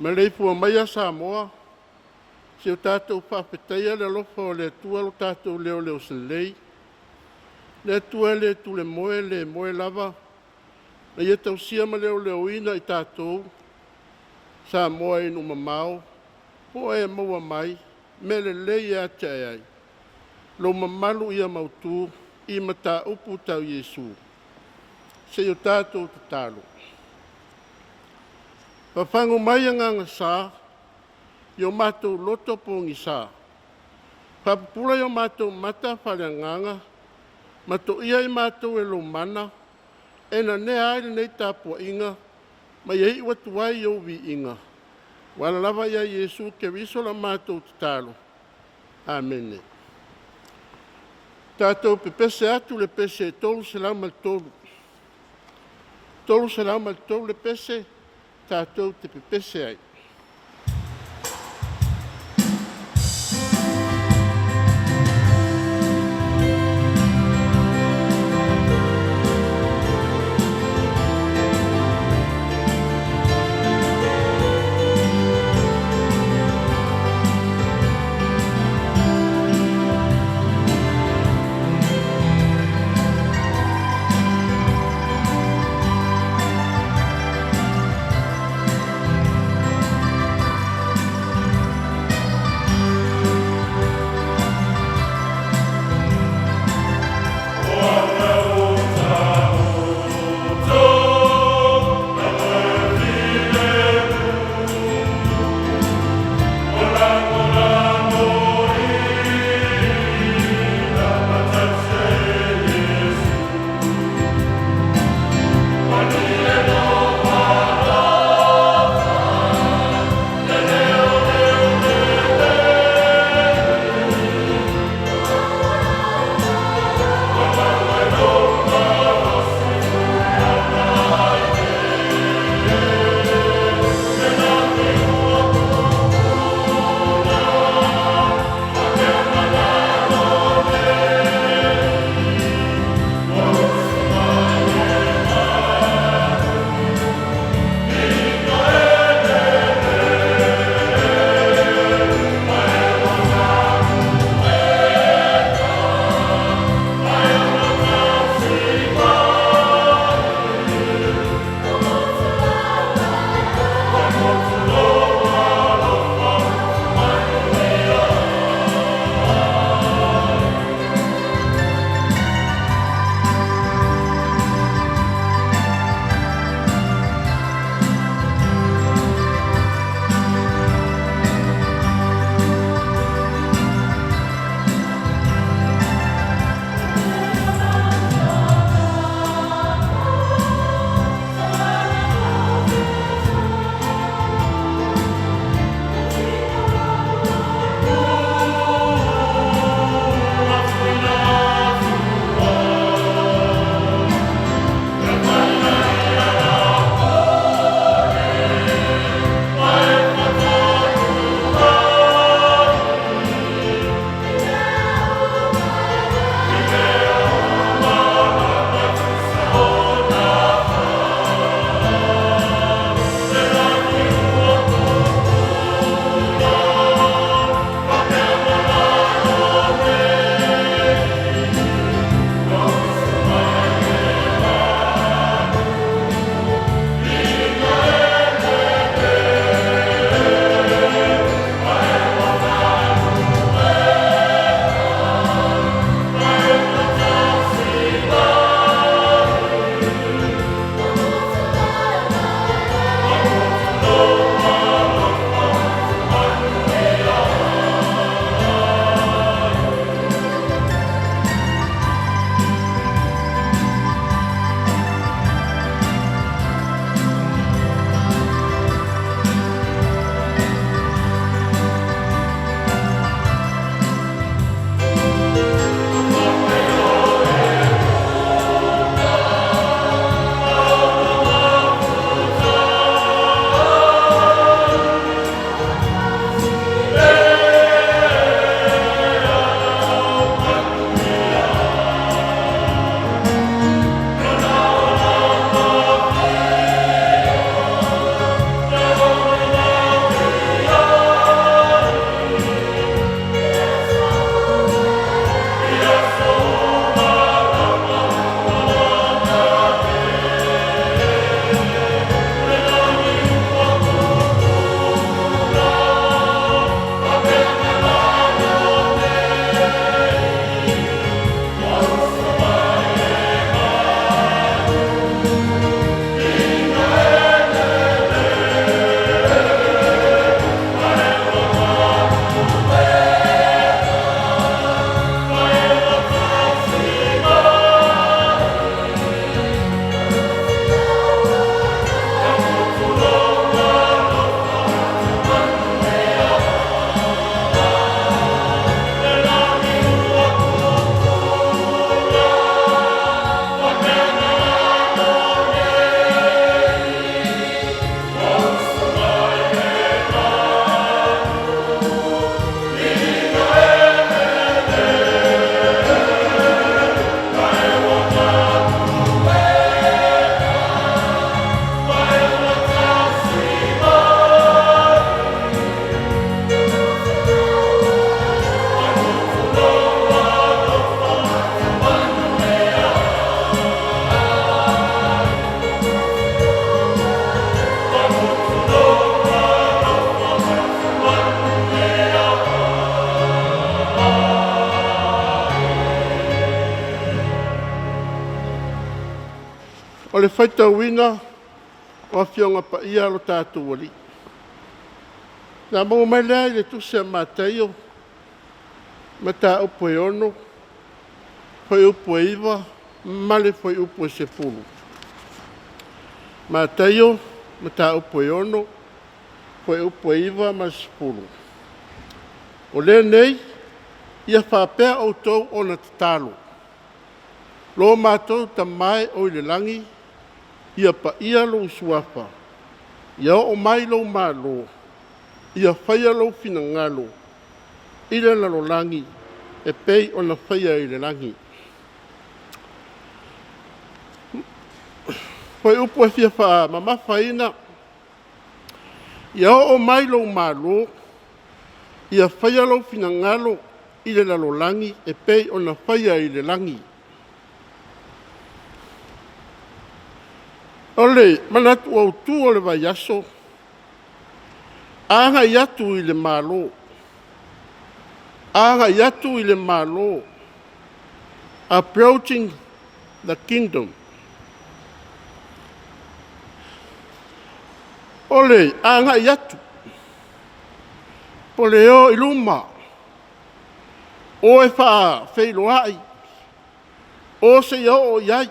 Maleifua maia Samoa, se o tatou faafetaia le alofa o le Atua lo tatou leo leo selei, le Atua e le tulemoe le moe lava, na ia tausia ma leoleoina i tatou Samoa i nuu mamao po o e maua mai mea lelei e atiae ai lou mamalu ia mautu i mataupu tau Iesu. Se i o tatou tatalo. Fafagu mai agaga sa i o matou loto pogisa, faapupula i o matou mata faaleagaga ma toia i matou e lou mana e nanea ai lenei tapuaiga ma ia iu atu ai i ou viiga, ua ala lava ia Iesu Keriso la matou tatalo. Amene. Tatou pepese atu le pese 303. 303 le pese tatou te pepese ai. le faitauina o Afioga Paia a lo tatou Alii. O le a maua mai lea i le Tusi a Mataio, mataupu e 6, fuaiupu e 9 ma le fuaiupu e 10. Mataio, mataupu e 6, fuaiupu e 9 ma le 10. O lenei, ia faapea outou ona tatalo, “Lo matou Tama e oi le lagi, ia paia lou suafa, ia oo mai lou Malo, ia faia lou finagalo i le lalolagi e pei ona faia i le lagi.” Fuaiupu e fia faamamafaina. Ia oo mai lou Malo, ia faia lou finagalo i le lalolagi e pei ona faia i le lagi. O le manatu autu o le vaiaso, agai atu i le Malo, agai atu i le Malo, approaching the kingdom. O le agai atu, o le o i luma, o e faafeiloai, o seia oo i ai,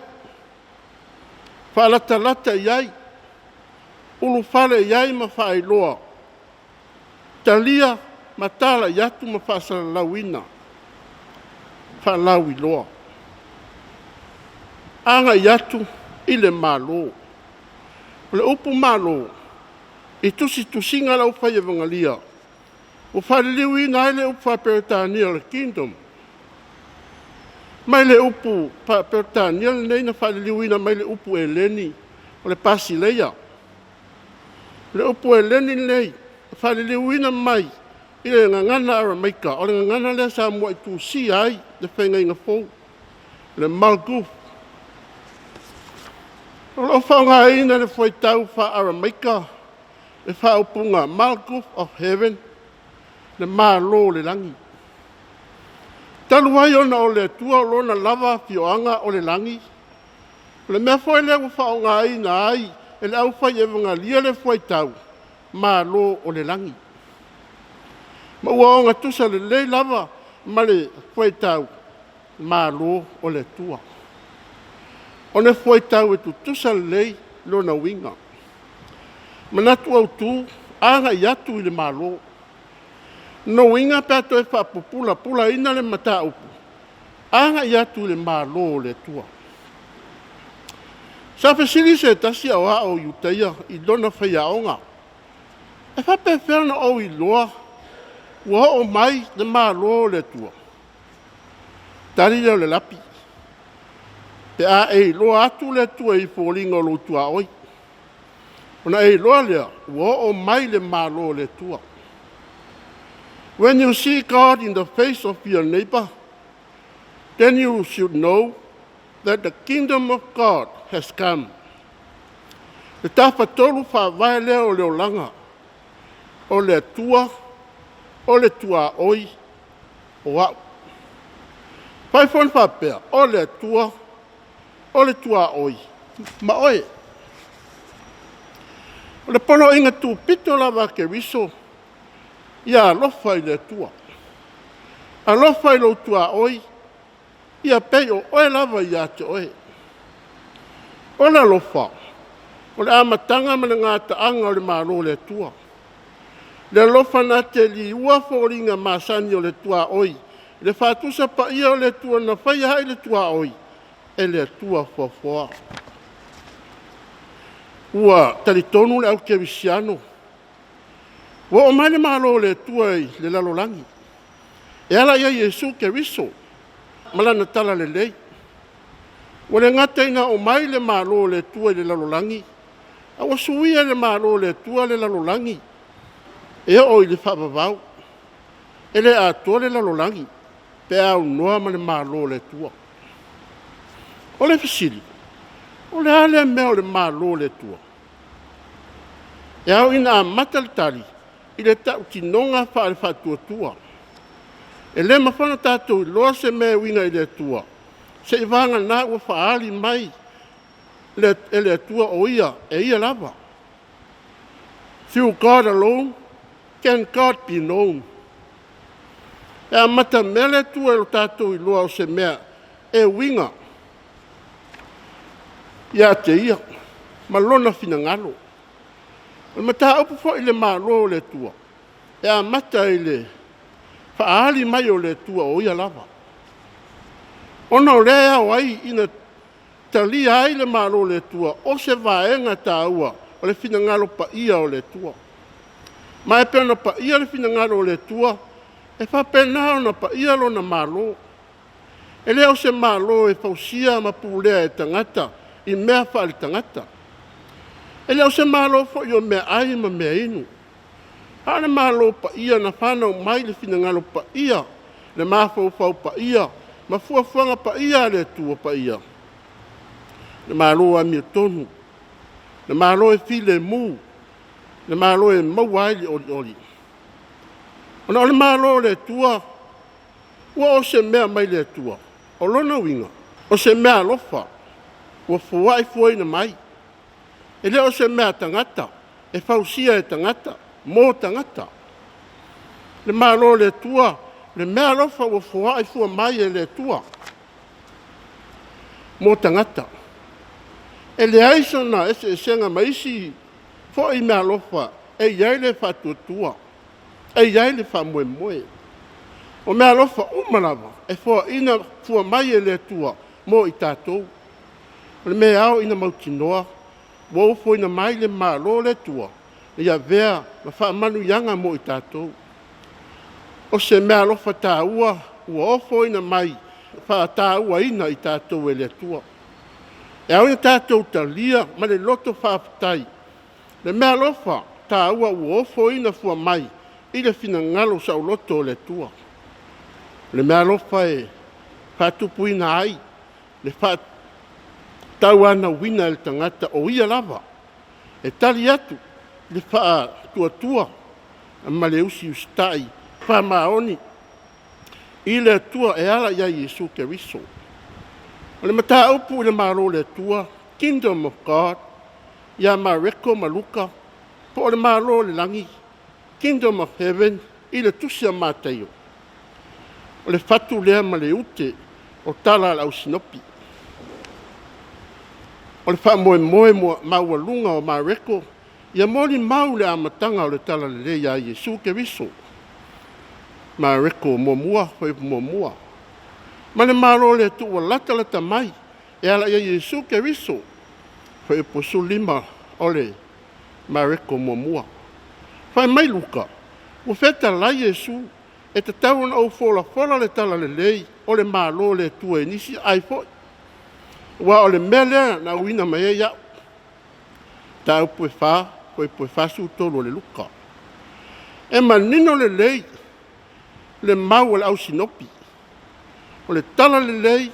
faalatalata i ai, ulufale i ai ma faailoa, talia ma talai atu ma faasalalauina, faalauiloa. Agai atu i le Malo. O le upu Malo i tusitusiga a le Aufai Evagalia ua faaliliuina ai le upu faa-Peretania o le Kingdom. Mai le upu faa-Peretania lenei na faaliliuina mai le upu Eleni o le Basileia. O le upu Eleni lenei na faaliliuina mai i le gagana Aramaika, o le gagana lea sa muai tusia ai le Faiga Fou, le Malkuth. O lo o faaaogaina le fuaitau faa-Aramaika le faaupuga Malkuth of Heaven, le Malo o le lagi. Talu ai ona o le Atua o lona lava afioaga o le lagi, o le mea foi lea ua faaaogaina ai e le Aufai Evagalia le fuaitau Malo o le lagi, ma ua ogatusa lelei lava ma le fuaitau Malo o le Atua. O le fuaitau e tutusa lelei lona uiga. Manatu Autu, agai atu i le Malo. O lona uiga pe a toe faapupulapulaina le mataupu, agai atu i le Malo o le Atua. Sa fesili se tasi aoao Iutaia i lona faiaoga, e faapefea ona ou iloa ua oo mai le Malo o le Atua? Tali lea o le lapi, pe a e iloa atu le Atua i foliga o lou tuaoi, ona e iloa lea ua oo mai le Malo o le Atua. When you see God in the face of your neighbor, then you should know that the kingdom of God has come. Le Tafatolu faavae lea o le olaga, o le Atua, o le tuaoi, o au. Fai foi ona faapea, o le Atua, o le tuaoi ma oe. O le poloaiga tupito lava a Keriso, ia alofa i le Atua, alofa i lou tuaoi, ia pei o oe lava ia te oe. O le alofa, o le amataga ma le gataaga o le Malo o le Atua. Le alofa na te liua foliga masani o le tuaoi, le faatusa paia o le Atua na faia ai le tuaoi e le Atua foafoa. Ua talitonu le au kerisiano ua oo mai le Malo o le Atua i le lalolagi e ala ia Iesu Keriso ma lana talalelei. Ua le gata ina oo mai le Malo o le Atua i le lalolagi, a ua suia e le Malo o le Atua le lalolagi e oo i le faavavau. E le atoa le lalolagi pe a aunoa ma le Malo o le Atua. O le fesili, o le a lea mea o le Malo o le Atua? E ao ina amata le tali i le tautinoga faale-faatuatua. E le mafai ona tatou iloa se mea e uiga i le Atua, seia vagana ua faaali mai e le Atua o ia e ia lava. Through God alone can God be known. E amata mea le Atua i lo tatou iloa o se mea e uiga ia te ia ma lona finagalo. O le mataupu foi i le Malo o le Atua, e amata i le faaali mai o le Atua o ia lava. Ona o lea e ao ai ina talia ai le Malo o le Atua o se vaega taua o le finagalo paia o le Atua. Ma e pei ona paia le finagalo o le Atua, e faapena ona paia lona Malo. E le o se Malo e fausia ma pulea e tagata i mea faaletagata. E le o se Malo foi o meaai ma meainu, a o le Malo paia na fanau mai le finagalo paia, le mafaufau paia ma fuafuaga paia a le Atua Paia, le Malo amiotonu, le Malo e filemu, le Malo e maua ai le olioli. Ona o le Malo o le Atua ua o se mea mai le Atua. O lona uiga, o se meaalofa ua foai fuaina mai. E le o se mea a tagata, e fausia e tagata, mo tagata. Le Malo o le Atua, le meaalofa ua foai fua mai e le Atua mo tagata. E leai sona eseesega ma isi foi meaalofa e i ai le faatuatua, e i ai le faamoemoe. O meaalofa uma lava e foaina fua mai e le Atua mo i tatou. O le mea e ao ina mautinoa, ua ofoina mai le Malo o le Atua ina ia avea ma faamanuiaga mo i tatou. O se meaalofa taua ua ofoina mai, faatauaina i tatou e le Atua. E ao ina tatou talia ma le loto faafetai le meaalofa taua ua ofoina fua mai i le finagalo saoloto o le Atua. O le meaalofa e faatupuina ai le faatauanauina e le tagata o ia lava, e tali atu i le faatuatua ma le usiusitai faamaoni i le Atua e ala ia Iesu Keriso. O le mataupu i le Malo o le Atua, Kingdom of God, ia Mareko ma Luka, po o le Malo o le Lagi, Kingdom of Heaven i le tusi a Mataio, o le fatu lea ma le ute o tala a le Au Sinopi. O le faamoemoe maualuga o Mareko ia molimau le amataga o le Talalelei ia Iesu Keriso. Mareko 1, fuaiupu 1. Ma le Malo o le Atua ua latalata mai e ala ia Iesu Keriso. Fuaiupu 15 o le Mareko 1. Fai mai Luka, ua fetalai Iesu, e tatau ona ou folafola le talalelei o le Malo o le Atua i nisi aai foi, aua o le mea lea na auina mai ai au. Mataupu e 4, fuaiupu e 43 o le Luka. E manino lelei le mau a le Au Sinopi, o le talalelei,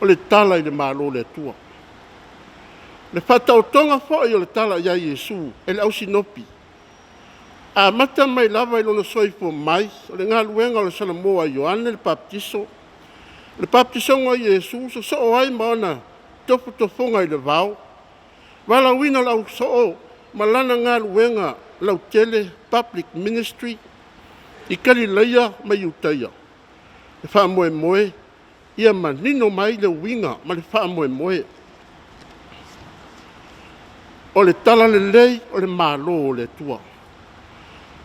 o le tala i le Malo o le Atua. Le faataotoga foi o le tala ia Iesu e le Au Sinopi, amata mai lava i lona soifua mai, o le galuega o le salamo a Ioane le Papatiso, o le papatisoga o Iesu sosoo ai ma ona tofotofoga i le vao, valaauina o le ausoo ma lana galuega lautele, public ministry i Kalilaia ma Iutaia. E faamoemoe ia manino mai le uiga ma le faamoemoe. O le talalelei o le Malo o le Atua.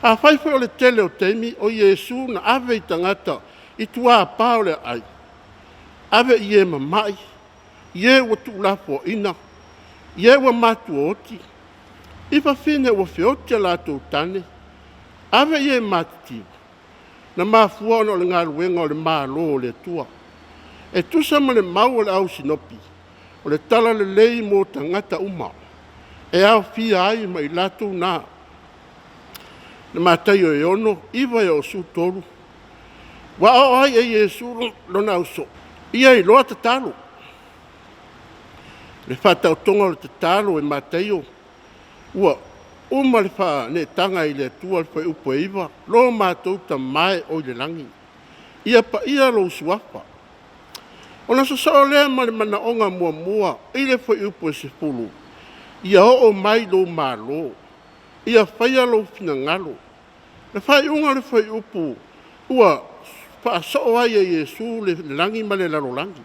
Afai foi o le tele o taimi o Iesu na ave i tagata i tuapa o le aai, ave i e mamai, i e ua tuulafoaina, i e ua matuaoti, i fafine ua feoti a latou tane, ave i e matitiva, na mafua ona o le galuega o le Malo o le Atua. E tusa ma le mau a le Au Sinopi, o le talalelei mo tagata uma, e aofia ai ma i latou na. Le Mataio e 6, 9 e oo 13, ua aoao ai e Iesu lona ausoo, ia iloa tatalo. Le faataotoga o le tatalo e Mataio, ua uma le faaneetaga i le Atua le fuaiupu e 9, lo matou Tama e oi le lagi, ia paia lou suafa. Ona sosoo lea ma le manaoga muamua i le fuaiupu e 10, ia oo mai lou malo, ia faia lou finagalo. Le faaiuga o le fuaiupu ua faasoo ai e Iesu le lagi ma le lalolagi.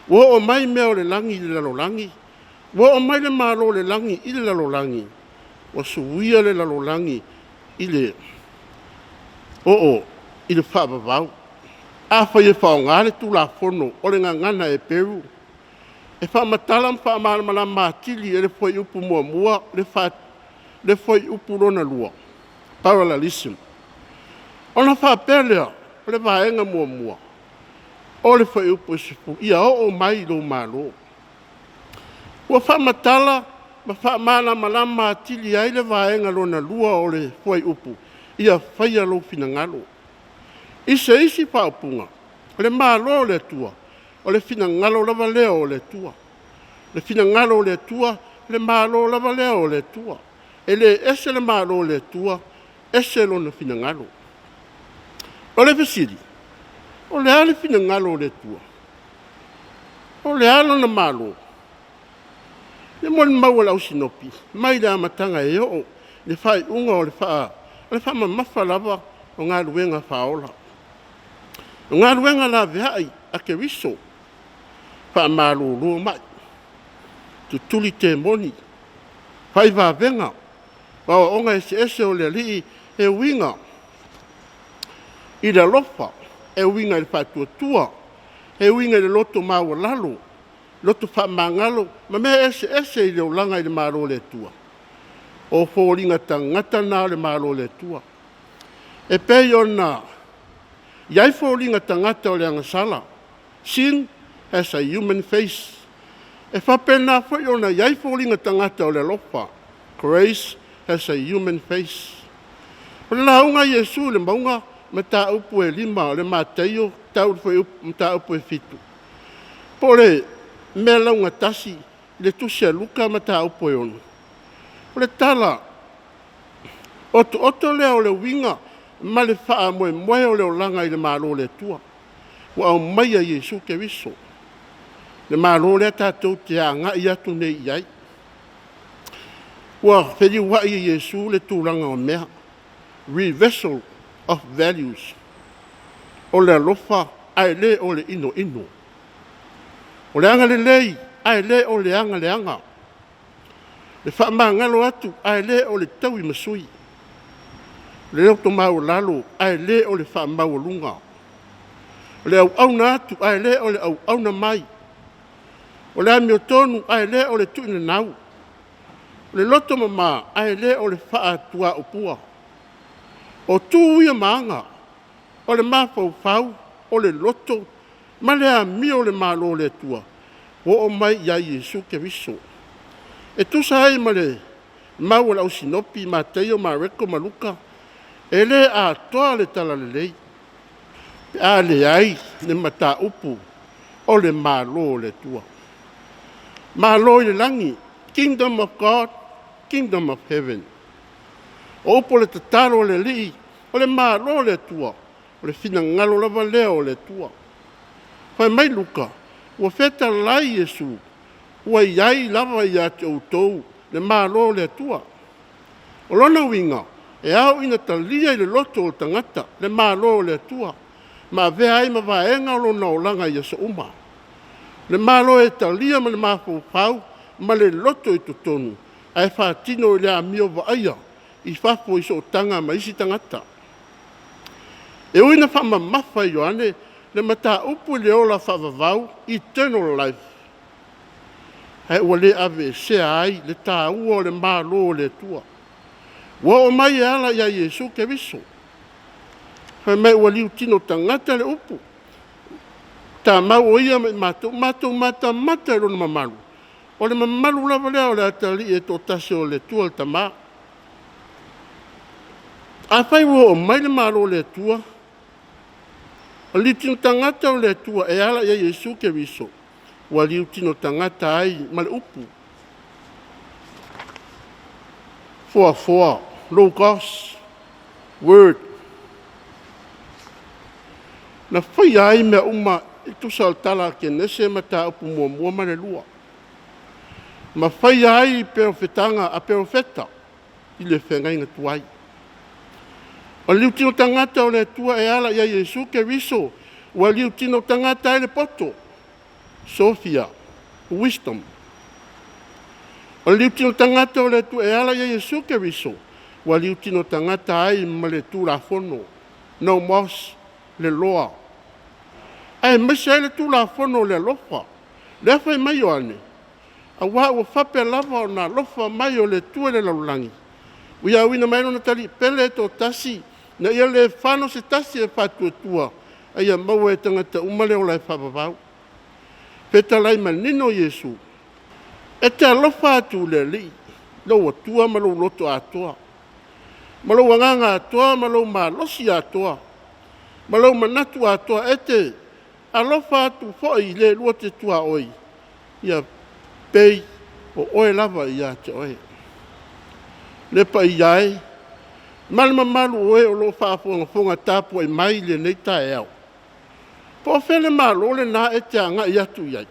Ua oo mai mea o le lagi i le lalolagi, ua oo mai le malo o le lagi i le lalolagi, ua suia le lalolagi i le oo i le faavavau. Afai e faaaoga le Tulafono o le Gagana Heperu, e faamatala ma faamalamalama atili e le fuaiupu muamua le fuaiupu lona lua, parallelism. Ona faapea lea, o le vaega muamua o le fuaiupu e 10, ia oo mai lou malo. Ua faamatala ma faamalamalama atili ai le vaega lona lua o le fuaiupu, ia faia lou finagalo. I se isi faaupuga, o le Malo o le Atua, o le finagalo lava lea o le Atua. O le finagalo o le Atua, o le Malo lava lea o le Atua. E le ese le Malo o le Atua, ese lona finagalo. O le fesili, o le a le finagalo o le Atua? O le a lona Malo? E molimau a le Au Sinopi mai le amataga e oo i le faaiuga o le faamamafa lava o galuega faaola. O galuega laveai a Keriso, faamalolo mai, tutuli temoni, fai vavega, o aoaoga eseese o le Alii e uiga i le alofa, e uiga i le faatuatua, e uiga i le loto maualalo, loto faamagalo ma mea eseese i le olaga i le Malo o le Atua. O foliga tagata na o le Malo o le Atua. E pei ona i ai foliga tagata o le agasala, sin has a human face. E faapena foi ona i ai foliga tagata o le alofa, grace has a human face. O le lauga a Iesu i le mauga, mataupu e 5 o le Mataio tau i le fuaiupu mataupu e 7, po o le mea laugatasi i le tusi a Luka mataupu e 6. O le tala otooto lea o le uiga ma le faamoemoe o le olaga i le Malo o le Atua ua aumaia e Iesu Keriso, le Malo lea tatou te agai atu nei i ai. Ua feliuai e Iesu le tulaga o mea, reversal of values. O le alofa ae le o le inoino. O le agalelei ae le o le aga leaga. E faamagalo atu ae le o le tauimasui. O le loto maualalo ae le o le faamaualuga. O le auauna atu ae le o le auauna mai. O le amiotonu ae le o le tuunanau. O le loto mama ae le o le faatuaopua. O tu ia ma aga o le mafaufau, o le loto ma le amio o le Malo o le Atua ua oo mai ia Iesu Keriso. E tusa ai ma le mau a le Au Sinopi, Mataio, Mareko ma Luka, e le atoa le Talalelei pe a leai le mataupu o le Malo o le Atua. Malo i le lagi, Kingdom of God, Kingdom of Heaven. O upu o le tatalo a le Alii, o le Malo o le Atua, o le finagalo lava lea o le Atua. Fai mai Luka, ua fetalai Iesu, ua i ai lava ia te outou le Malo o le Atua. O lona uiga, e ao ina talia i le loto o le tagata le Malo o le Atua ma avea ai ma vaega o lona olaga i aso uma. Le Malo e talia ma le mafaufau ma le loto i totonu ae faatino i le amio vaaia i fafo i sootaga ma isi tagata. E ui ina faamamafa e Ioane le mataupu i le ola faavavau, eternal life, ae ua le aveesea ai le taua o le Malo o le Atua. Ua oo mai e ala ia Iesu Keriso. Fai mai ua liutino tagata le upu, tamau o ia ma i matou, matou matamata i lona mamalu, o le mamalu lava lea o le Atalii e toatasi o le Atua le Tama. Afai ua oo mai le Malo o le Atua, o le liutino tagata o le Atua e ala ia Iesu Keriso, ua liutino tagata ai ma le upu foafoa, logos, word. Na faia ai mea uma i tusa o le tala a Kenese mataupu 1 ma le 2. Ma faia ai perofetaga a perofeta i le feagaiga tuai. O le liutino tagata o le Atua e ala ia Iesu Keriso ua liutino tagata ai le poto, Sophia, wisdom. O le liutino tagata o le Atua e ala ia Iesu Keriso ua liutino tagata ai ma le Tulafono, nomos, le loa. Aemaise ai le Tulafono o le alofa. Lea fai mai Ioane, aua ua faapea lava ona alofa mai o le Atua i le lalolagi, ua ia auina mai Lona Talii Pele e toatasi, ina ia le fano se tasi e faatuatua, a ia maua e tagata uma le ola e faavavau. Fetalai manino Iesu, e te alofa atu i le Alii lou Atua ma lou loto atoa, ma lou agaga atoa ma lou malosi atoa, ma lou manatu atoa. E te alofa atu foi i le lua te tuaoi, ia pei o oe lava ia te oe. Le paia e ma le mamalu o e o lo o faafogafoga tapuai mai i lenei taeao, po o fea le Malo lena e te agai atu i ai?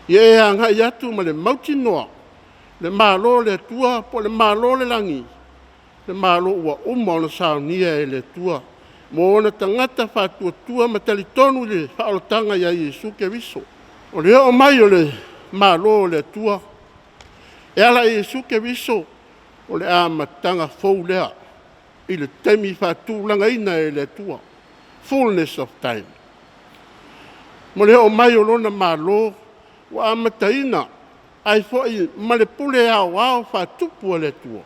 Ia e agai atu ma le mautinoa le Malo o le Atua po o le Malo o le lagi, le Malo ua uma ona saunia e le Atua mo ona tagata faatuatua ma talitonu i le faaolataga ia Iesu Keriso. O le oo mai o le Malo o le Atua e ala i Iesu Keriso, o le amataga fou lea i le taimi faatulagaina e le Atua, fullness of time. Mo le oo mai o lona Malo ua amataina ai foi ma le pule aoao faatupu a le Atua.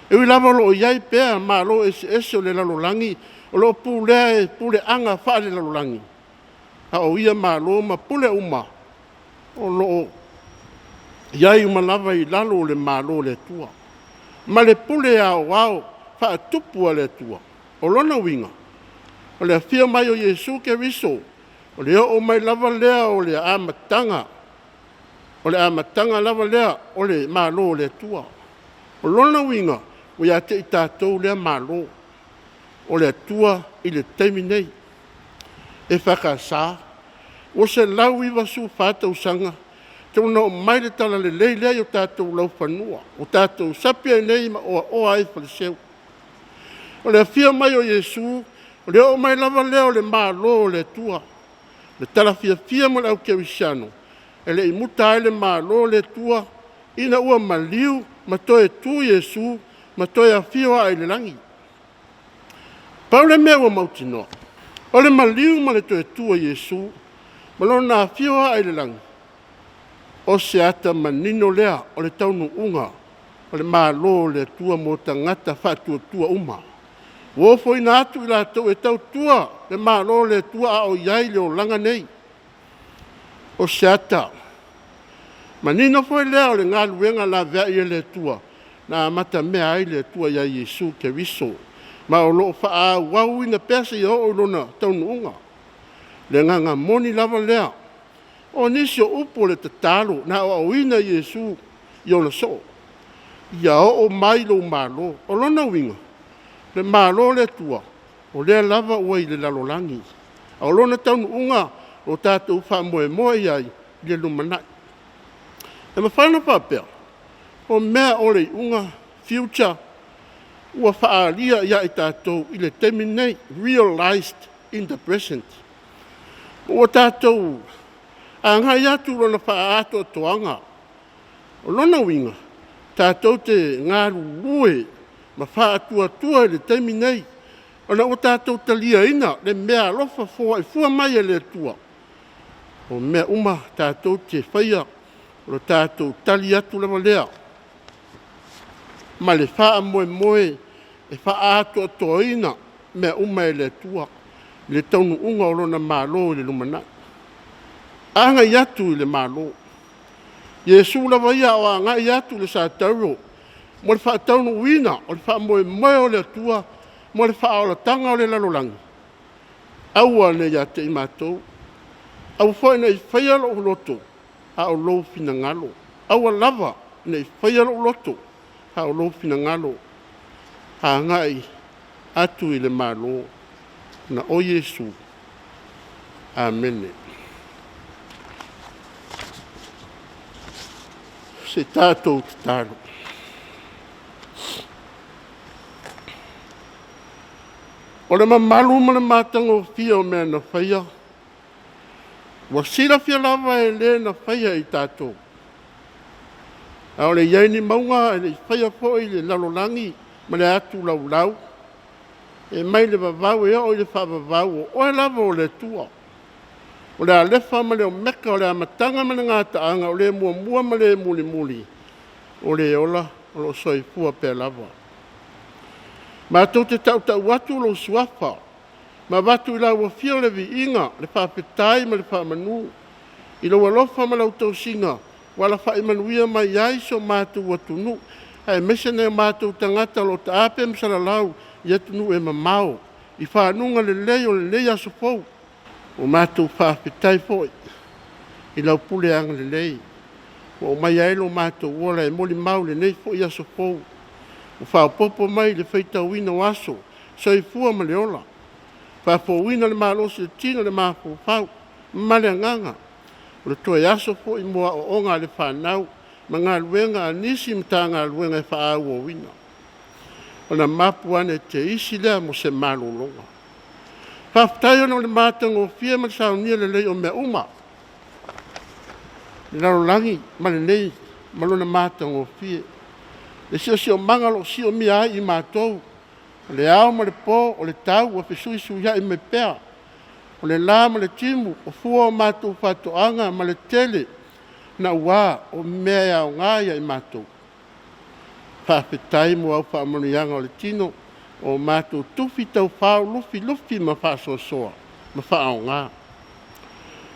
E ui lava o lo o i ai pea Malo eseese o le lalolagi o lo o pulea e puleaga faalelalolagi, a o ia Malo ma pule uma o lo o i ai uma lava i lalo o le Malo o le Atua ma le pule aoao faatupu a le Atua. O lona uiga, o le afio mai o Iesu Keriso, o le oo mai lava lea o le amataga, o le amataga lava lea o le Malo o le Atua. O lona uiga, ua ia te i tatou lea Malo o le Atua i le taimi nei. EFKS, ua 194 tausaga talu ona oo mai le talalelei lea i o tatou laufanua ua tatou sapi ai nei ma oaoa ai i Faleseu. O le afio mai o Iesu, o le oo mai lava lea o le Malo o le Atua. O le tala fiafia mo le aukerisiano, e le i muta ai le Malo o le Atua ina ua maliu ma toe tu Iesu ma toe afio ae i le lagi. Pau le mea ua mautinoa, o le maliu ma le toe tu o Iesu ma lona afio ae i le lagi, o se ata manino lea o le taunuuga o le Malo o le Atua mo tagata faatuatua uma. Ua ofoina atu i latou e tautua le Malo o le Atua a o i ai le olaga nei. O se ata manino foi lea o le galuega laveai a le Atua na amatamea ai le Atua ia Iesu Keriso, ma o lo o faaauauina pea seia oo i lona taunuuga. Le agaga moni lava lea. O nisi o upu o le tatalo na aoaoina e Iesu i ona soo, ia oo mai lou Malo. O lona uiga, le Malo o le Atua, o lea lava ua i le lalolagi, a o lona taunuuga o tatou faamoemoe i ai i le lumanai. E mafai ona faapea, o mea o le iuga, future, ua faaalia ia i tatou i le taimi lenei, realized in the present. Ua tatou agai atu i lona faaatoatoaga. O lona uiga, tatou te galulue ma faatuatua i le taimi nei, ona ua tatou taliaina le meaalofa foai fua mai a le Atua. O mea uma tatou te faia, o le tatou tali atu lava lea ma le faamoemoe e faaatoatoaina mea uma e le Atua i le taunuuga o lona Malo i le lumanai. Agai atu i le Malo. Iesu lava ia a o agai atu i le satauro mo le faataunuuina o le faamoemoe o le Atua mo le faaolataga o le lalolagi, aua ne i ia te i matou, aua foi ne i faia lou loto, a o lou finagalo. Aua lava ne i faia lou loto, a o lou finagalo. Agai atu i le Malo, ona o Iesu Amene. Se tatou tatalo. O le mamalu ma le matagofie o mea na faia, ua silafia lava e le na faia i tatou. A o le i i ai ni mauga ae le i faia foi le lalolagi ma le atu laulau, e mai le vavau e oo i le faavavau, o Oe lava o le Atua, o le Alefa ma le Omeka, o le Amataga ma le Gataaga, o le Muamua ma le Mulimuli, o le ola o lo o soifua pea lava. Matou te tautau atu lou Suafa ma avatu i lau Afio le viiga, le faafetai ma le faamanu i lou alofa ma lau tausiga ua alafai manuia mai ai si o matou atunuu, aemaise nai o matou tagata o lo o taape ma salalau i atunuu e mamao i fanuga lelei o lenei aso fou. Ua matou faafetai foi i lau pule agalelei ua aumaia ai lo matou ola e molimau i lenei foi aso fou, ua faaopoopo mai i le faitauina o aso, soifua ma le ola, faafouina le malosi o le tino le mafaufau ma le agaga. O le toe aso foi mo aoaoga a le fanau ma galuega a nisi Matagaluega e faaauauina. Ona mapu ane te isi lea mo se malologa. Faafetai ona o le matagofie ma le saunia lelei o mea uma, le lalolagi ma lenei ma lona matagofie, le siosiomaga o lo o siomia ai i matou, o le ao ma le po, o le tau ua fesuisuiai mai pea, o le la ma le timu, o fua o matou faatoaga ma le tele naua o mea e aoga ia i matou. Faafetai mo au faamanuiaga o le tino ua matou tufi taufao lufilufi ma faasoasoa ma faaaoga.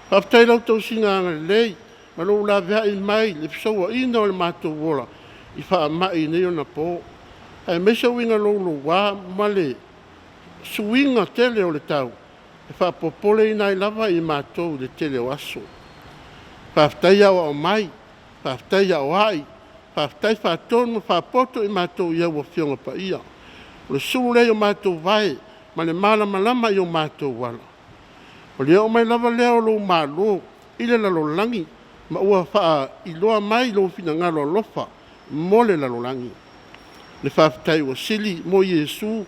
Faafetai i lau tausiga agalelei ma lou laveai mai le fesouaina o le matou ola i faamai i nei ona po, aemaise uiga louloua ma le suiga tele o le tau e faapopoleina ai lava i matou i le tele o aso. Faafetai aoao mai, faafetai aoai, faafetai faatonu ma faapoto i matou i au Afioga Paia. O le sulu lea i o matou vae ma le malamalama i o matou ala. O le oo mai lava lea o lou malo i le lalolagi ma ua faailoa mai lou finagalo alofa mo le lalolagi. Le faafetai ua sili mo Iesu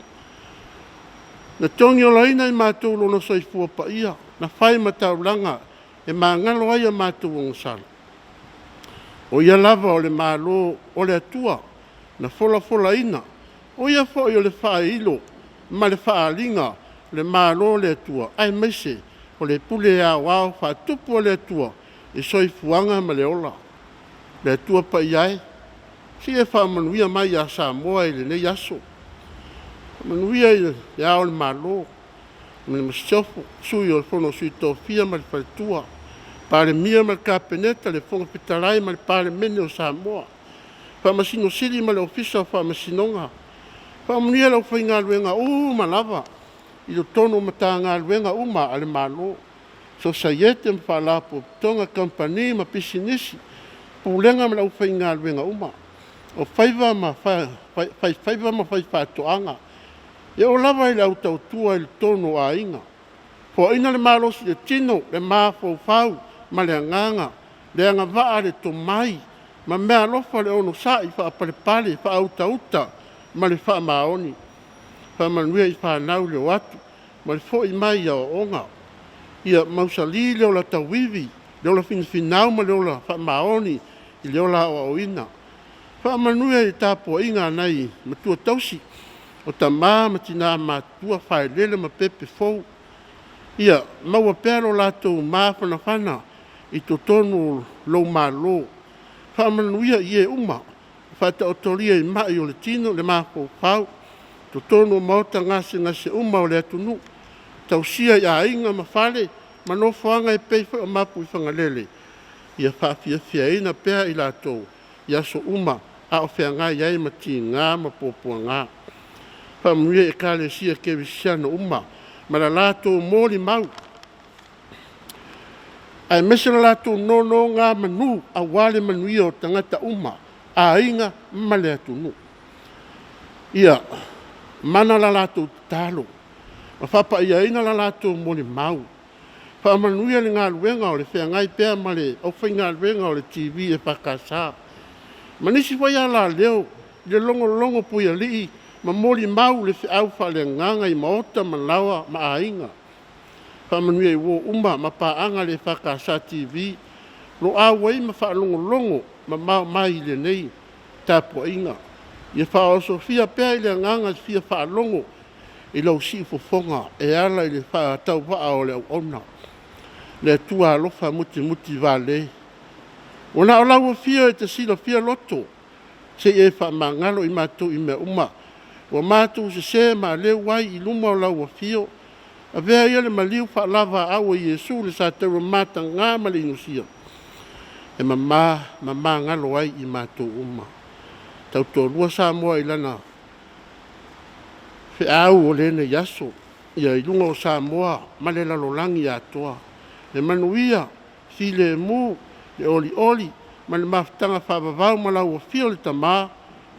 na togiolaina i matou i lona soifua paia, na fai ma taulaga e magalo ai a matou agasala. O Ia lava o le Malo o le Atua na folafolaina, o Ia foi o le faailo ma le faaaliga o le Malo o le Atua, aemaise o le pule aoao faatupu a le Atua i le soifuaga ma le ola. Le Atua Paia e, se i e faamanuia mai ia Samoa i lenei aso. Faamanuia i Le Ao o le Malo ma le Masiofo, Sui o le Fono a Sui Tofia ma le Faletua, Palemia ma le Kapeneta, le Fofoga Fetalai ma le Palemene o Samoa, Faamasino Sili ma le Ofisa o Faamasinoga. Faamanuia i le aufaigaluega uma lava i totonu o Matagaluega uma a le Malo, Sosaiete ma Faalapotopotoga, Kamupani ma Pisinisi, Pulega ma le aufaigaluega uma, o faiva ma faifaiva ma faifaatoaga, e oo lava i le au tautua i totonu o aiga. Foaina le malosi o le tino, le mafaufau ma le agaga, le agavaa o le tomai ma meaalofa o le onosai, faapalepale, faautauta ma le faamaoni. Faamanuia i fanau le o atu ma le foi mai i aoaoga. Ia mausali le ola tauivi, le ola finafinau ma le ola faamaoni i le ola aoaoina. Faamanuia i le tapuaiga a nai matua tausi, o tama ma tina matutua, failele ma pepe fou. Ia maua pea lo latou mafanafana i totonu o lou Malo. Faamanuia i e uma o faataotolia i mai o le tino, le mafaufau, totonu o maota gasegase uma o le atunuu, tausia i aiga ma fale ma nofoaga e pei foi o Mapuifagalele. Ia faafiafiaina pea i latou i aso uma a o feagai ai ma tiga ma puapuaga. Faamanuia i Ekalesia Kerisiano uma ma le latou molimau, aemaise le latou nonogamanu aua le manuia o tagata uma, aiga ma le atunuu. Ia mana la latou tatalo ma faapaiaina la latou molimau. Faamanuia le galuega o le feagai pea ma le aufaigaluega o le TV EFKS ma nisi foi alaleo i le logologo puialii ma molimau le feau faaleagaga i maota ma laoa ma aiga. Faamanuia i uo uma ma paaga a le EFKS TV o lo o auai ma faalogologo mamao mai i lenei tapuaiga. Ia faaosofia pea i le agaga le fia faalogo i lou siufofoga e ala i le faatauvaa o le auauna. Le Atua alofa mutimutivale, ua na o lau afio e te silafia loto, se i e faamagalo i matou i mea uma ua matou sese ma aleu ai i luma o lau afio. Avea ia le maliu faale-lavaau a Iesu i le sa taumataga ma le inusia e mama ma magalo ai i matou uma. Tautoalua Samoa i lana feau o lenei aso, ia i luga o Samoa ma le lalolagi atoa, le manuia, filemu, le olioli ma le mafutaga faavavau ma lau Afio le Tama,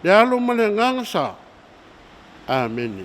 le Alo ma le Agaga Sa. Amene.